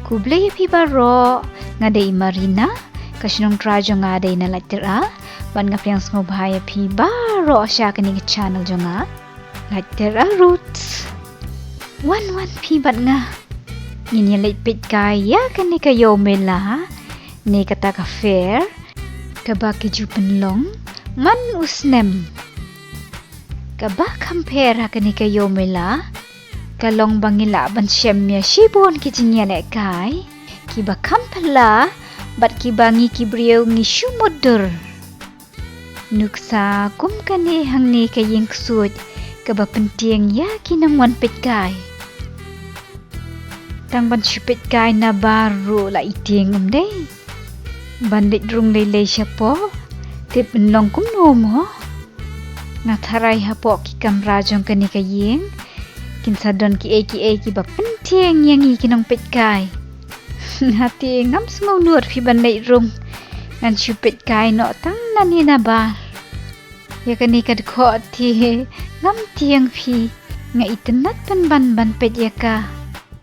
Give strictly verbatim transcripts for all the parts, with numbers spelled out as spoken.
Khublei ïa phi baroh, nga dei i Marina, ka shnong trai jong nga dei na Laittera, bad nga pdiang sngewbha ïa phi baroh sha kane ka channel jong nga, Laittera Roots. Wan wan phi bad nga. Ngin ïa leit peit kai ïa kane ka Ïew Mela, ne kata ka fair, kaba ki ju pynlong man u snem. Kaba kham pher ha kane ka Ïew Mela, ka long ba ngi lah ban shem ïa shibun ki jingïalehkai, kiba kham phylla, bad kiba ngi ki briew ngi shu mutdur. Nuksa kum kane hangne ka ïing ksuid, kaba pyntieng ïa ki nongwan peit kai. Tang ban shu peit kai nabar ruh la i tieng ym dei. Ban leit rung lei lei shapoh, tip yn long kumno mo. Nga tharai hapoh ki kamra jong kane ka ïing, kin sa don kiei kiei kiba pyntieng ïa ngi ki nongpeit kai. Hati ngam sngewnud phi ban leit rung. Ngan shu peit kai noh tang nangne nabar. Ïa kane ka dkhot te ngam tieng phi. Nga itynnad pynban ban peit ïa ka.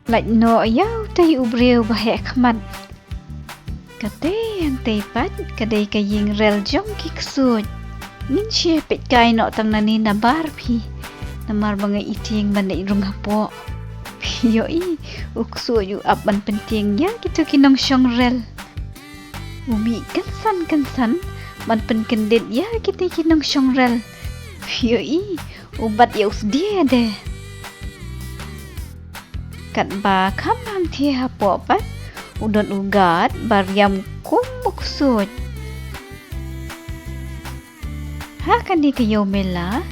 Lait noh ïa utei u briew ba heh khmat. Katei hangtei pat ka dei ka ïing rel jong ki ksuid. Ngin shu peit kai noh tang nangne nabar phi. Namar ba nga i tieng ban leit rung hapoh. Phi ïohi, u ksuid u ap ban pyntieng ïa kito ki nongshong rel. U mih kynsan kynsan ban pynkyndit ïa kito ki nongshong rel. Phi ïohi, u bat ïa u sdie de. Katba kham hamthie hapoh pat, u don u guard ba riam kum u ksuid. Ha kane ka Ïew Mela,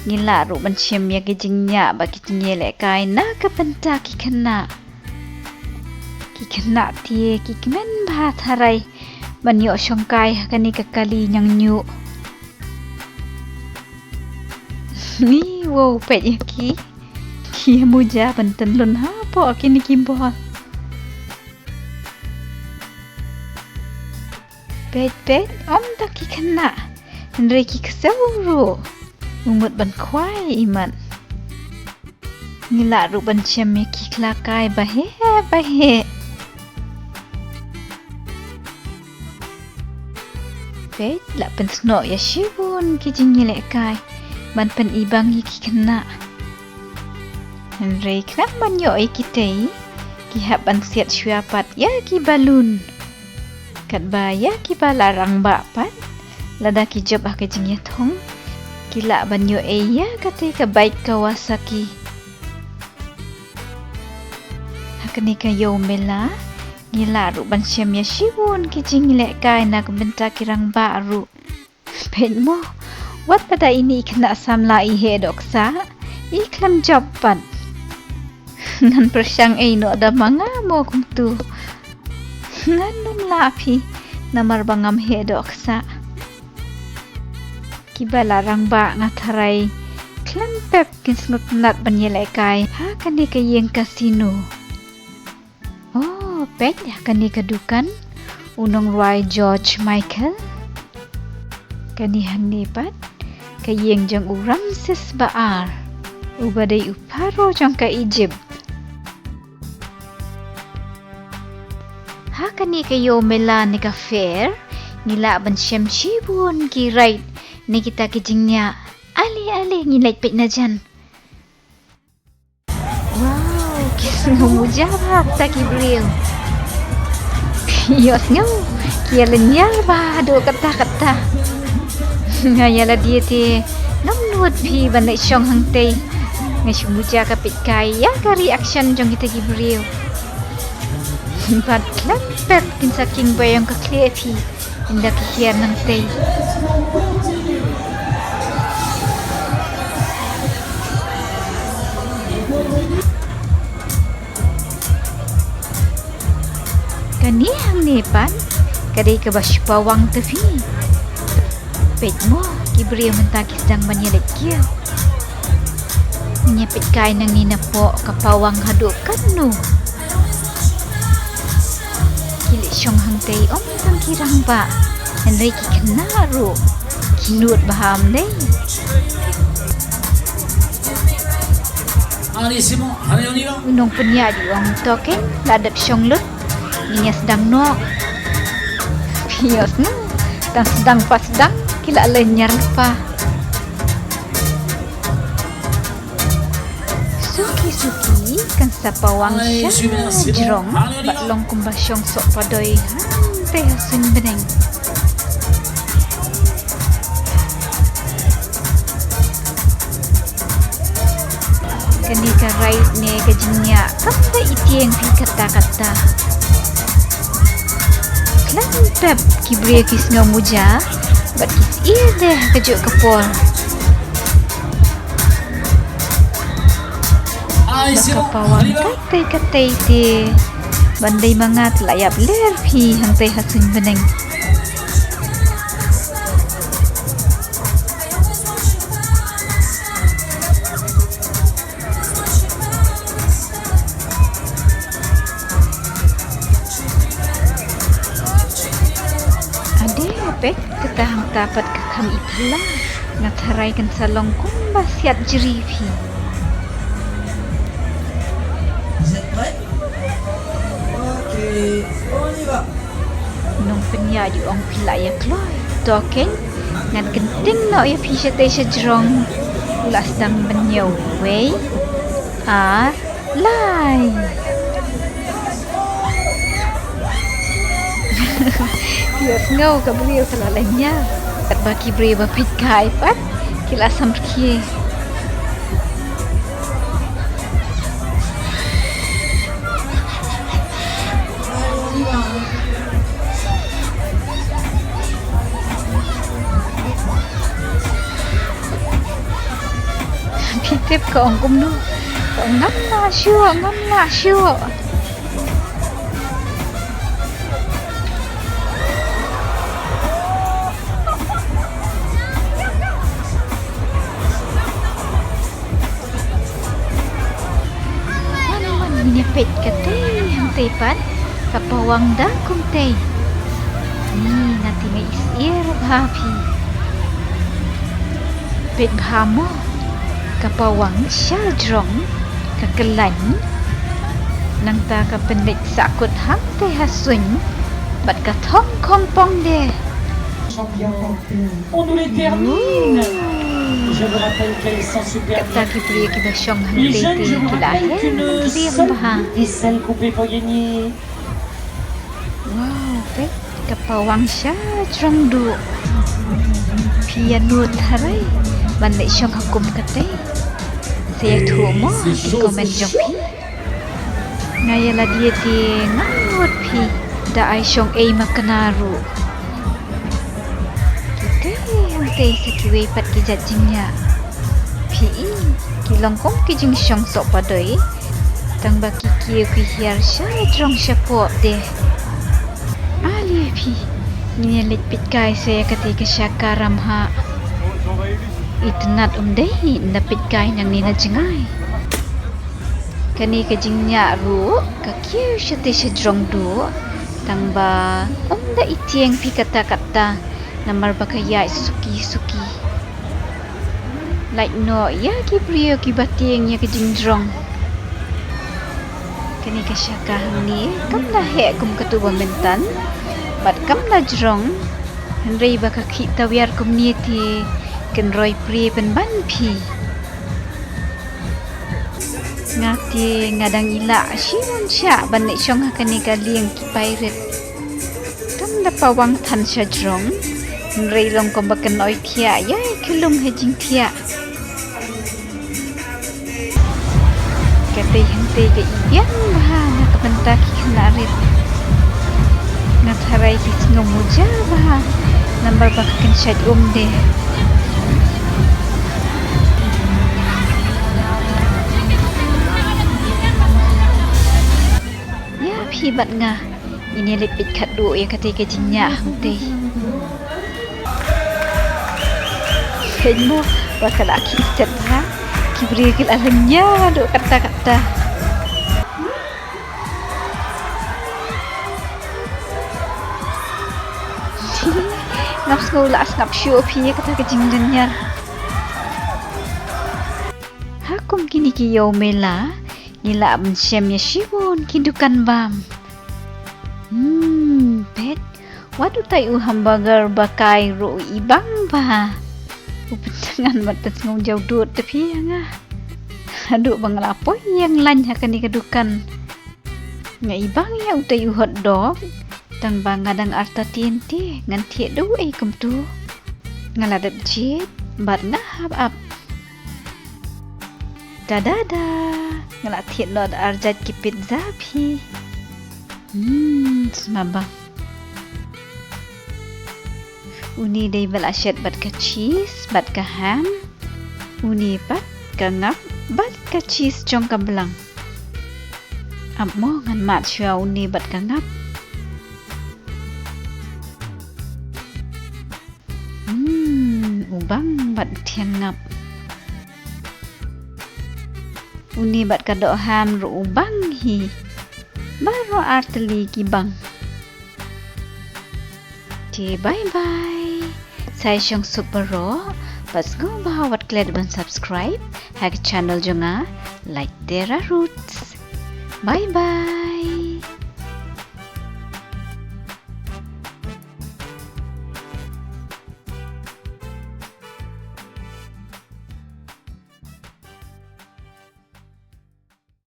ngi lah ruh ban shem ïa ki jingñiah bad ki jingïalehkai na ka bynta ki khynnah. Ki khynnah te ki kmen bha tharai ban ïoh shongkai ha kane ka kali ñiangñuh. Ni wow peit ïa ki. Ki muja ban tynlun hapoh kine ki bol. Peit peit, ym tang ki khynnah, hynrei ki ksew ruh. U mut ban khwai imat. Ngi lah ruh ban shem ïa ki khlakai ba heh ba heh. Peit, la pynsnoh ïa shibun ki jingïalehkai ban pynibang ïa ki khynnah. Hynrei khnang ban ïoh ïa kitei, ki hap ban siat shuwa pat ïa ki balloon. Katba ïa kiba la rangbah pat, lada ki jop ha ka jingïathong, ki lah ban ïoh ei ïa katei ka bike Kawasaki. Ha kane ka Ïew Mela, ngi lah ruh ban shem ïa shibun ki jingïalehkai na ka bynta ki rangbah ruh. Peit mo, wat lada ine i khynnah samla i heh dohksah, i khlem jop pat. Ngan pyrshang ei noh da ma nga mo kumtu. Ngan ym lah phi, namar ba ngam heh dohksah. Kiba la rangbah nga tharai khlem pep kin sngewtynnat ban ïalehkai ha kane ka ïing casino. Oh, peit ha kane ka dukan, u nongrwai George Michael. Kane hangne pat, ka ïing jong u Ramses ba ar, uba dei u pharaoh jong ka Egypt. Ha kane ka Ïew Mela ne ka fair, ngi lah ban shem shibun ki ride ne kita ki jingñiah. Ale ale ngin leit peit na jan. Wow, ki sngewmuja bha kita ki briew. Ïohsngew, ki ïa lynñiar bha haduh katta katta. Nga ïa lade te ngam nud phi ban leit shong hangtei. Nga shu muja ka peit kai ïa ka reaction jong kita ki briew. Bad khlem pep kin sa king ba ïong ka khlieh phi. Ynda ki hiar nangtei. Kane hangne pat ka dei kaba shu pawang te phi. Peit mo, ki briew mynta ki sdang ban ïaleit kiew. Ngin ïa peit kai nangne napoh ka pawang haduh katno. Ki leit shong hangtei ym tang ki rangbah, hynrei ki khynnah ruh ki nud bha ym dei. U nongpynïaid u ong to kein la dep shong lut. Ngin ïa sdang noh. Phi ïohsngew? Tang sdang pat sdang ki la lynñiar lypa. Suki suki kan sa pawang sha jrong bad long kumba shong sohpadoi hangtei ha suiñ bneng. Kane ka ride ne ka jingïaid kam da i tieng phi katta katta. Khlem pep ki briew ki sngew muja bad ki syier de ha kajuh ka por. Ba ka pawang katei katei te ban dei ma nga te la ïap ler phi hangtei ha suiñ bneng. Ade peit kata hangta pat ka kham i phylla. Nga tharai kan sa long kumba siat jri phi. Nongpynïaid u ong phi la ïa kloi. To keiñ ngan kynting noh ïa phi shatei sha jrong. U la sdang ban ñiew. Wei, ar, lai. Phi ïohsngew ka briew ka la lynñiar. Katba ki briew ba peit kai pat ki la samrkhie. Phi tip ka ong kumno? Ka ong ngam lah shuh, ngam lah shuh. Wan wan ngin ïa peit katei hangtei pat ka pawang da kumtei. Ni nga te nga isyier bha phi. Peit bha mo ka pawang sha jrong ka kyllaiñ. Nangta ka pynleit sahkut hangtei ha suiñ bad ka thong khongpong de. On nous les termine. Je vous rappelle qu'elles sont super. Kata ki briew kiba shong hangtei te ki la heh ïa ka ïing bha. Une seule ficelle coupée pour gagner. Wow, peit ka pawang sha jrong duh. Phi ïa nud tharai ban leit shong ha kum katei. Sa ïathuh mo ha ki comment jong phi. Nga ïa lade te ngam nud phi da ai shong ei ma kane ruh. Te hangtei sa kiwei pat ki jait jingïaid. Phi i ki long kum ki jingshong sohpadoi. Tang ba ki kiew ki hiar sha jrong shapoh de. Ale phi ngin ïa leit peit kai sa ïa katei ka shaka ram ha. Itynnad um dei ynda peit kai nangne na jngai. Kane ka jingïaid ruh ka kiew shatei sha jrong duh. Tang ba um da i tieng phi katta katta namar ba ka ïaid suki suki. Lait noh ïa ki briew kiba tieng ïa ka jingjrong. Kane ka shaka hangne kam da heh kum katu ba mynta bad kam da jrong. Hynrei ba ka khih tawiar kumne te kan roi prie pynban phi. Nga te nga dang ïa lah shibun shah ban leit shong ha kane ka lieng ki pirate. Kam da pawang than sha jrong. Hynrei long kumba kan oi thiah ïa i khyllung ha jingthiah. Katei hangtei ka i biang bha na ka bynta ki khynnah rit. Nga tharai ki sngew muja bha namar ba ka kynshait um de. Ïa phi bad nga ngin ïa leit peit khatduh ïa katei ka jingïaid hangtei. Peit mo ba ka la khih stet bha. Ki briew ki la lynñiar duh katta katta. Ngam sngew lah sngap shuh phi ïa kata ka jinglynñiar. Ha kum kine ki ïew mela ngi lah ban shem ïa shibun ki dukan bam. Hmm, peit. Wat utai u hamburger ba kai ruh u ibang bha. U pynjngan bad pynsngew jaw dud te phi ïa nga. Haduh ba nga la poi ïeng lain ha kane ka dukan. Nga ibang ïa utai u hot dog. Tang ba nga dang artatien te ngan thied da uei kumtu. Nga la dep jied bad nga hap ap. Da da da. Nga la thied noh da arjait ki pizza phi. Hmm, sma bang. Une dei ba la shet bad ka cheese bad ka ham. Une pat ka ngap bad ka cheese jong ka blang. Ap mo ngan mad shuwa une bad ka ngap. Hmm, u bang bad u thiang ngap. Une bad ka doh ham ruh u bang hi. Baroh artylli ki bang. Te bye bye. Sa ïa shong suk baroh. Bad sngewbha wat klet ban subscribe ha ka channel jong nga, Like Terra Roots. Bye bye.